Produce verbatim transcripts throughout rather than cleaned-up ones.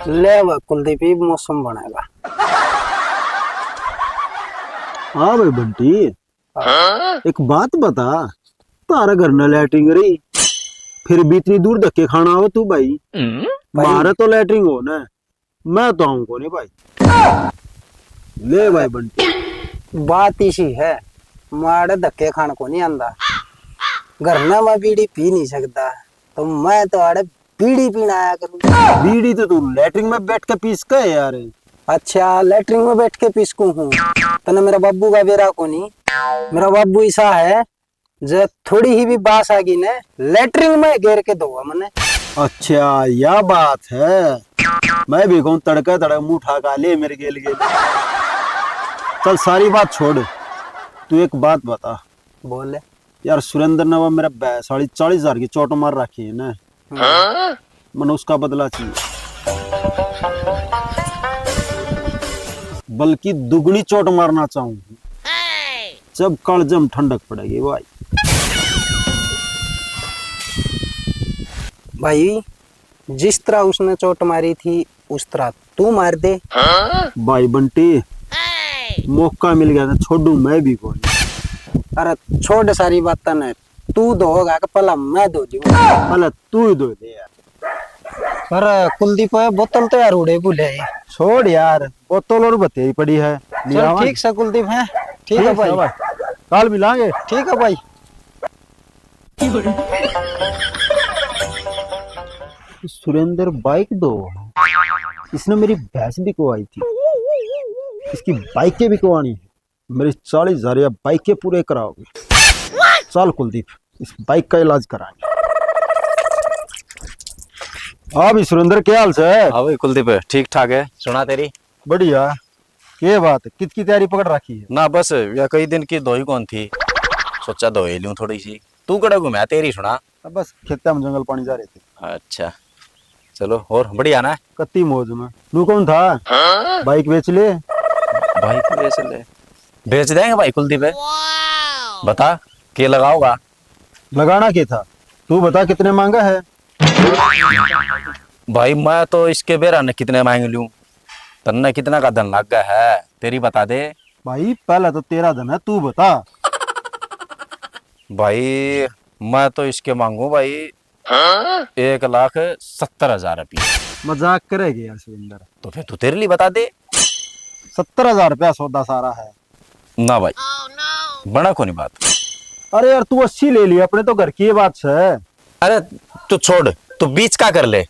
ले वा कुलदीप, इब मौसम बनेगा। हाँ भाई बंटी, एक बात बता, तारा घर न लैटरिंग रही, फिर भी इतनी दूर धक्के खाना हो तू भाई? भाई। मारे तो लैटरिंग हो ना, मैं तो आऊं कोनी भाई। ले भाई बंटी। बात इसी है, मारे धक्के खान को नहीं आंदा। घर में मैं बीड़ी पी नहीं सकता, तो मैं तो आड़े बीड़ी पीना आया करूँ। बीड़ी तो तू लैटरिन में बैठ के पीस के यार। अच्छा, लैटरिन में बैठ के पीसकू हूँ, तने मेरा बाबू का बेरा को नहीं। मेरा बाबू ऐसा है, जब थोड़ी ही भी बास आ गई ना, लैटरिन में घेर के धोआ मने। अच्छा, या बात है। मैं भी कहूँ, तड़के तड़के मुंह उठा के ले मेरे गेल गेल। चल, सारी बात छोड़, तू एक बात बता। बोल। यार सुरेंद्र ने वो मेरे भैंस वाली चालीस हजार की चोट मार रखी है ना, हाँ? मने उसका बदला चाहिए, बल्कि दुगनी चोट मारना चाहूँ, जब कालजे में ठंडक पड़ेगी भाई। भाई, जिस तरह उसने चोट मारी थी, उस तरह तू मार दे। भाई बंटी, मौका मिल गया तो छोड़ू मैं भी कोनी। अरे छोड़ सारी बातें ने, तू धोगा कि पहला मैं धो दूँ? पहला तू ही धो दे यार। पर कुलदीप, बोतल तो यार उड़े भूले। छोड़ यार, बोतल और बतेरी पड़ी है, ले चल आवां। ठीक से कुलदीप, है ठीक है भाई। काल मिलांगे। ठीक है भाई। सुरेंद्र बाइक दो, इसने मेरी भैंस बिकवाई थी, इसकी बाइकें बिकवानी है, मेरी चालीस हजार या बाइकें पूरे कराओगे। चल कुलदीप, इस बाइक का इलाज कराएंगे। हाँ भी सुरेंद्र, क्या हाल से? हाँ भाई कुलदीप, ठीक ठाक है। सुना तेरी। बढ़िया। के बात, कित की तैयारी पकड़ रखी है? ना बस, या कई दिन की धोई कौन थी, सोचा धोई लूं थोड़ी सी। तू कड़े घूमया, तेरी सुना। अब बस खेता में जंगल पानी जा रहे थे। अच्छा, चलो, और बढ़िया ना? कत्ती मौज में। नू कौन था? हाँ? बाइक बेच ले। बाइक बेच ले? बेच देंगे भाई कुलदीप। बता, के लगाओगा? लगाना के था? तू बता, कितने मांगा है? भाई, मैं तो इसके बेरा ने कितने मांग लूं, तन्ने कितना का धन लग गया है, तेरी बता दे। भाई, पहले तो तेरा धन है, तू बता। भाई, मैं तो इसके मांगू भाई, एक लाख सत्तर हजार रुपये। मजाक करेगी यार सुरेंद्र। तो फिर तू तेरे लिए बता दे। सत्तर हजार रुपया सौदा सारा है। ना भाई, बना कोनी बात। अरे यार, तू अस्सी ले लिया, अपने तो घर की ये बात है। अरे, तू छोड़, तू बीच का कर ले।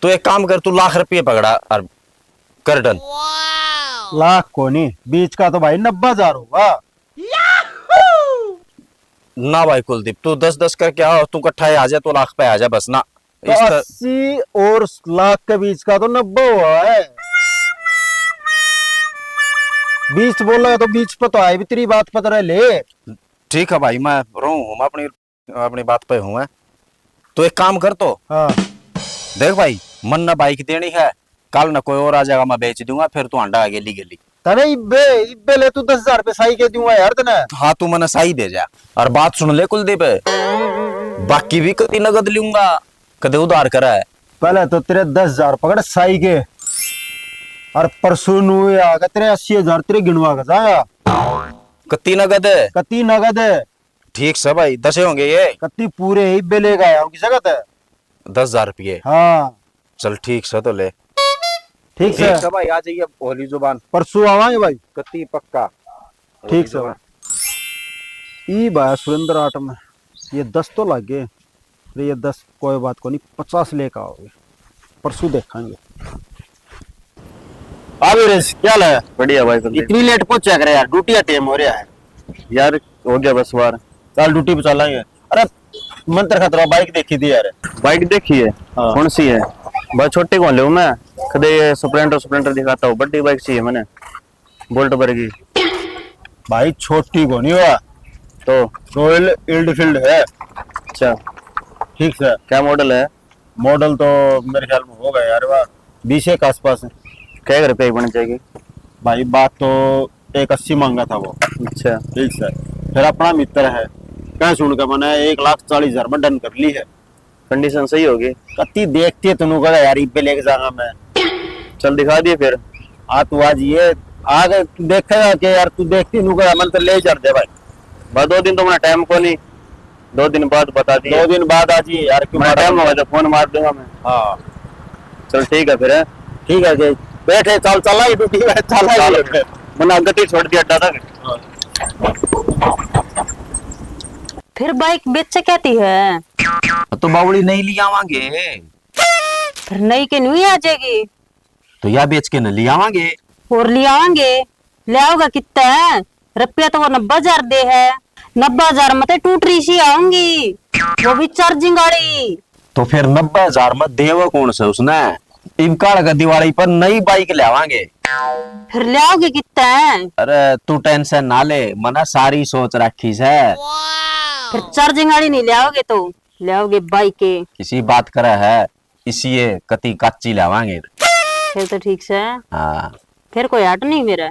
तू एक काम कर, तू लाख रुपये पकड़ा और कर डन। लाख कोनी, बीच का तो भाई नब्बे हजार होगा। ना भाई कुलदीप, तू दस दस करके आ, तू इकट्ठा ही आ जा, तू लाख पे आ जा बस ना। तो इस तर- अस्सी और लाख के बीच का तो नब्बे हुआ है। बीच बोला तो बीच पे तो आए भी, तेरी बात पता रह ले। ठीक है भाई, मैं रहूं हूं, मैं अपनी, अपनी बात पे हूं मैं। तो एक काम कर तो। हाँ। देख भाई, मन ना बाइक देनी है, कल ना कोई और आ जाएगा, मैं बेच दूंगा, फिर तू हांडा गेली गेली। तने इब्बे, इब्बे ले तू दस हजार रुपये साई के दूंगा यार तने। हाँ, तू मने साई दे जा। और बात सुन ले कुलदीप, बाकी भी कभी नगद लूंगा, कदे उधार करा है। पहले तो तेरे दस हजार पकड़ साई के, और परसों नू आके तेरे अस्सी हजार तेरे गिनवा के जाएगा। कत्ती नगद? कत्ती नगद? ठीक से भाई, दसे होंगे ये। कत्ती पूरे ही बेले का है, उनकी जगह ते। दस हजार रुपये? हाँ। चल ठीक से तो ले। ठीक से। ठीक से भाई, आ जाइए होली जुबान। परसों आवांगे भाई। कत्ती पक्का। ठीक से भाई। ई भाई सुरेंद्र आठ में ये दस तो लग गए, अरे ये दस कोई बात को नहीं, पचास लेकर आओगे, परसों देखेंगे। आ वीरेश, क्या हाल है? बढ़िया भाई, तुम इतनी लेट पहुंचा करे यार, ड्यूटी का टाइम हो रहा है। यार, हो गया बस बार। कल ड्यूटी पे चलेंगे। अरे, मंत्र खतरा बाइक देखी थी यार। बाइक देखी है? हाँ। कौन सी है? भाई, छोटी कौन ले मैं, कदे ये स्प्लेंडर, स्प्लेंडर दिखाता हूँ, बड़ी बाइक चाहिए मैंने। बोल्ट वर्गी। भाई, छोटी कोनी हुआ। तो? रॉयल एनफील्ड है। अच्छा। ठीक से। क्या मॉडल है? मॉडल तो मेरे ख्याल में होगा यार, वह बीस एक आसपास है। क्या रुपये की बन जाएगी? भाई, बात तो एक अस्सी मांगा था वो। अच्छा। ठीक से। फिर अपना मित्र है, कह सुन के मैंने एक लाख चालीस हजार में डन कर ली है। कंडीशन सही होगी। कत्ती देखती है तन्नू कहा यार, इब्बे लेके जाऊंगा मैं। चल दिखा दिए फिर। हाँ, तू आज ये आगे तू देखेगा कि यार, तू देखती नू कहा, मन तो ले चढ़ दे भाई। बस दो दिन तो मैंने टाइम को नहीं, दो दिन बाद बता दिए। दो दिन बाद आ जी यार, क्यों मैं मारा टाइम तुमने? होगा तो फोन मार दूंगा मैं। हाँ। चल ठीक है फिर, हैं? ठीक है जी, बैठे, चल, चला ही ड्यूटी में, चला ही चल। ड्यूटी। मैंने गति छोड़ दिया अड्डा तक। फिर बाइक बेचे कहती है? तो बावली नहीं ले आवांगे। फिर नहीं के नहीं आ जाएगी? तो या बेच के न ले आवांगे। और ले आवांगे? ले आओगा कितना? रुपया तो वो नब्बे हजार दे है। नब्बे हजार में तो टूटरी सी आऊंगी, वो भी चार्जिंग वाली। तो फिर नब्बे हजार में देवे कौन से उसने? इब काल का दिवाली पर नई बाइक ले आवांगे। फिर ले आओगे कितना? अरे तू टेंशन ना ले, मना सारी सोच रखी से। फिर चार्जिंग वाली नहीं ले आओगे तो ले आओगे बाइक के? किसी बात करे है, इसी ये कती काची लावांगे। फिर तो ठीक से। हाँ। फिर कोई हट नहीं मेरा।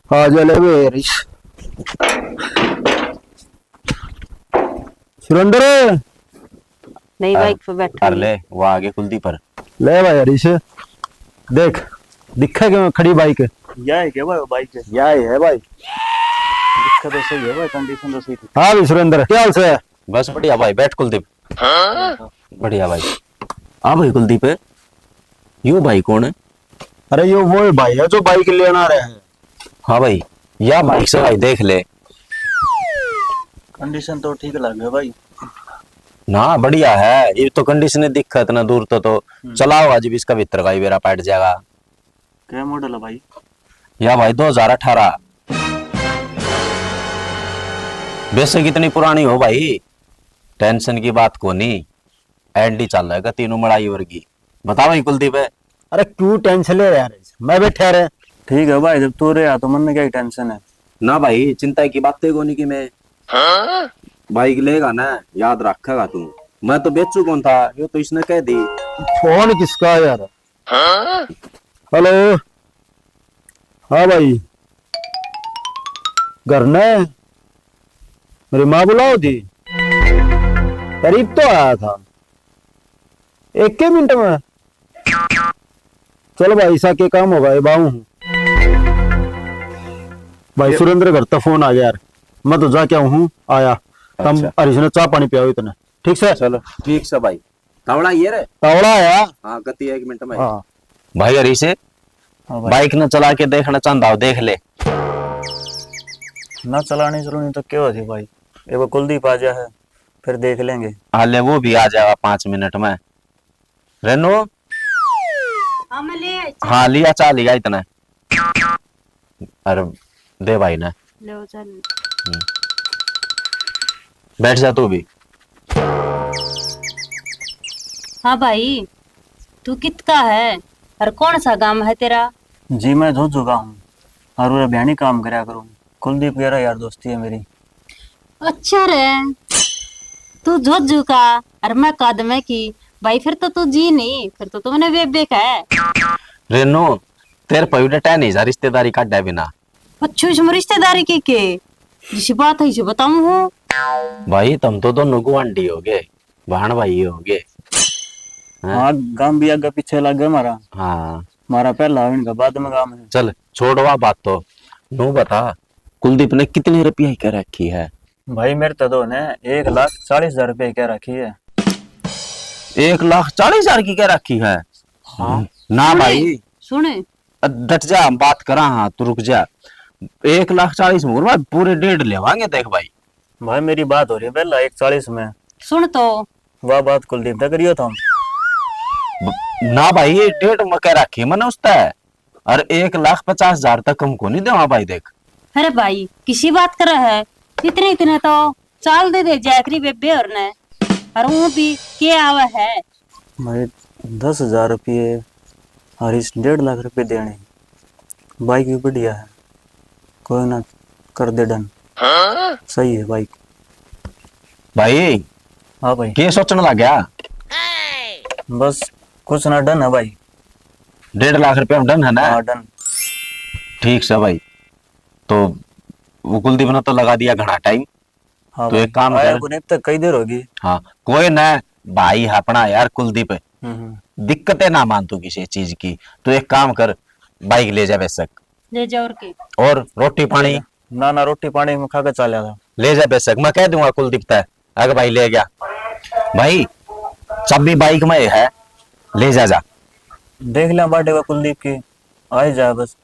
आ जा ले बे हरीश। सुरेंद्र। नहीं, आ, बाइक पे बैठ कर रही। ले, वो आगे कुलदीप पर। ले भाई हरीश, देख, दिखे क्यों खड़ी बाइक? या है क्या भाई बाइक? या ही है भाई। दिखे तो सही है भाई, कंडीशन तो सही थी। हाँ भी सुरेंद्र, क्या हाल से? बस बढ़िया भाई, बैठ कुलदीप। हाँ? बढ़िया भाई। हाँ भाई कुलदीप, यो भाई कौन है? अरे यो वो है भाई है जो बाइक लेना रहे हैं। हाँ भाई, या बाइक से भाई देख ले। कंडीशन तो ठीक लग गया भाई। ना बढ़िया है, ये तो कंडीशन दिखत ना दूर तो, तो हम्म। चलाओ आज भी इसका भीतर का ही बेरा पाट जाएगा। क्या मॉडल है भाई? या भाई दो हज़ार अठारह। बेशक इतनी पुरानी हो भाई, टेंशन की बात कोनी, एंडी चालेगा तीनों मड़ाई वर्गी। बता भाई कुलदीप है। अरे क्यों टेंशन ले यार, मैं बैठा रहे। ठीक है भाई, जब तू रहा तो मन में क्या ही टेंशन है। ना भाई, चिंता की बात है कोनी कि मैं बाइक लेगा ना, याद रखेगा तू। मैं तो बेचू कौन था, यो तो इसने कह दी। फोन किसका यार? हेलो, हाँ भाई, घर ने मेरी माँ बुलाओ थी, करीब तो आया था, एक के मिनट में। चलो भाई, ईसा के काम होगा, ये बाऊ हूँ। भाई ये सुरेंद्र घर तो फोन आ गया यार, मैं तो जाके आऊँ हूँ, आया। तम अच्छा। हरीश ने चाय पानी पियाओ इतने, ठीक से? चलो ठीक से भाई। तावड़ा ये रे। तावड़ा आया। हाँ, गति एक मिनट में। हाँ। भाई हरीश, हाँ भाई। बाइक न चला के देखना चाहता हो, देख ले। ना चलानी चलानी तो क्या हो जी भाई, ये वो कुलदीप आ जा है, फिर देख लेंगे। हाँ ले, वो भी आ जाएगा पाँच मिनट में। रेनू। हाँ, मैं ले आई। हाँ, लिया, चाह लिया इतना। अरे, दे भाई ने। ले, वो चल। हम्म। बैठ जा तू भी। हाँ भाई, तू कित का है और कौन सा गांव है तेरा? जी, मैं जोजू का हूँ और उरे भ्याणी काम करया करूँ। कुलदीप गेरा यार दोस्ती है मेरी। अच्छा रे, तू जोजू का और मैं कादमे की। भाई, फिर तो तू जी नहीं, फिर तो तू मने बेबे का है। रेनू, तेरे पे भी डटा नहीं जा रिश्तेदारी काटा बिना। अच्छा, इसमें रिश्तेदारी की के? जिसी बात है, इसे बताऊं हूँ। भाई, तुम तो दोनों गुआंढी हो गए, भाण भाई हो गए। हैं? हाँ, गांव भी आगे पीछे लग गए हमारा। हाँ। हमारा पहला, इनका बाद में काम है। चल, छोड़ वा बात तो। नू बता, कुलदीप ने कितने रुपया की कह रखी है? भाई, मेरे तो दो ने एक लाख चालीस हजार रुपये की कह रखी है। एक लाख चालीस हजार की कह रखी है? हाँ। ना सुने, भाई। सुने। अ, डट जा, हम बात करा। हाँ, तू रुक जा। एक लाख चालीस में, भाई, पूरे डेढ़ लेवांगे, देख भाई। भाई, मेरी बात हो रही है पहला एक चालीस में। सुन तो। वाह बात कुलदीप, तय करियो था। ब-, ना भाई, ये डेढ़ में कह रखी मैंने उसते। अरे, एक लाख पचास हजार तक कम को नहीं देवा भाई, देख। अरे भाई, किसी बात कर रहा है? इतने, इतने तो चाल दे दे जाकरी बेबे और ने। और वो भी के आवा है? भाई, दस हजार रुपये और इस डेढ़ लाख रुपये देने। बाइक भी बढ़िया है, कोई ना, कर दे डन। सही है बाइक। भाई, हाँ भाई। के सोचने लग गया? बस कुछ ना, डन है भाई। डेढ़ लाख रुपया में डन है ना? हाँ, डन। ठीक से भाई। तो वो कुलदीप ने तो लगा दिया घना टाइम। हाँ तो भाई, एक काम आया कर। कोनी, अब तक कई देर होगी। हाँ, कोई ना, भाई है अपना यार कुलदीप। हम्म, हम्म। दिक्कतें ना मान तू किसी चीज की। तू एक काम कर, बाइक ले जा बेशक। ले जा और के? और रोटी पानी? ना, ना, रोटी पानी मैं खा के चला था। ले जा बेशक, मैं कह दूंगा कुलदीप तै, अगर भाई ले गया। भाई, चाबी बाइक में है, ले जा, जा। देख लिया बाटे का कुलदीप की, आ ही जाए बस।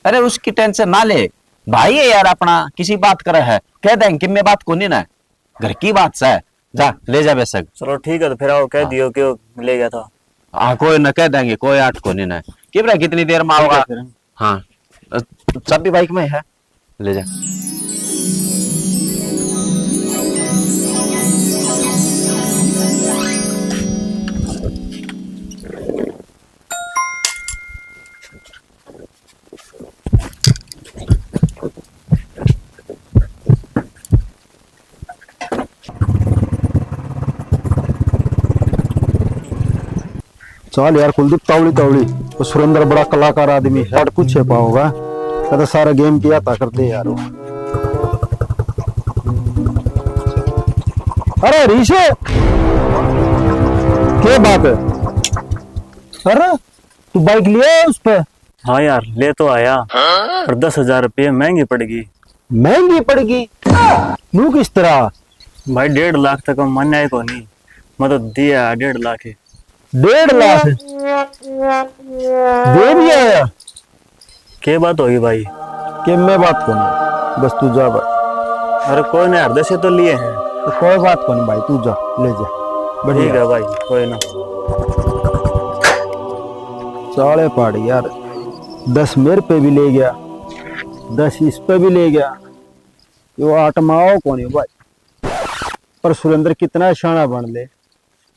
अरे, उसकी टेंशन ना ले, भाई है यार अपना, किसी बात करे है, कह देंगे कि मैं बात कोनी ना, घर की बात से। जा, ले जा बेशक। चलो ठीक है, तो फिर आओ, कह हाँ। दियो कि वो ले गया था। हाँ, कोई ना, कह देंगे, कोई आट कोनी ना। किबरा कितनी देर में ठीक है आओगा? फिर। हाँ, अ, चाबी बाइक में है, ले जा। चल यार कुलदीप, तावली तावली। वो सुरेंद्र बड़ा कलाकार आदमी है, हट कुछ छिपा होगा। कहता सारा गेम किया था कर दे यार वो। अरे ऋषि, क्या बात है? अरे तू बाइक लिया है उस पे? हाँ यार, ले तो आया, पर दस हजार रुपये महंगी पड़ गई। महंगी पड़ गई? नू किस तरह? भाई, डेढ़ लाख तक मान्या ही कोनी, मैं तो दिया डेढ़ लाख ही। डेढ़ लाख? दे भी आया? के बात होगी भाई? के मैं बात कोनी, बस तू जा भाई। अरे कोई ना यार, दसे तो लिए हैं। तो कोई बात कोनी भाई, तू जा, ले जा। बढ़िया। ठीक है भाई, कोई ना। साले पहाड़ यार, दस मेरे पे भी ले गया, दस इस पे भी ले गया। यो आत्मा आओ कोनी भाई। पर सुरेंद्र कितना शाना बन ले,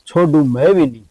छोड़ू मैं भी नहीं।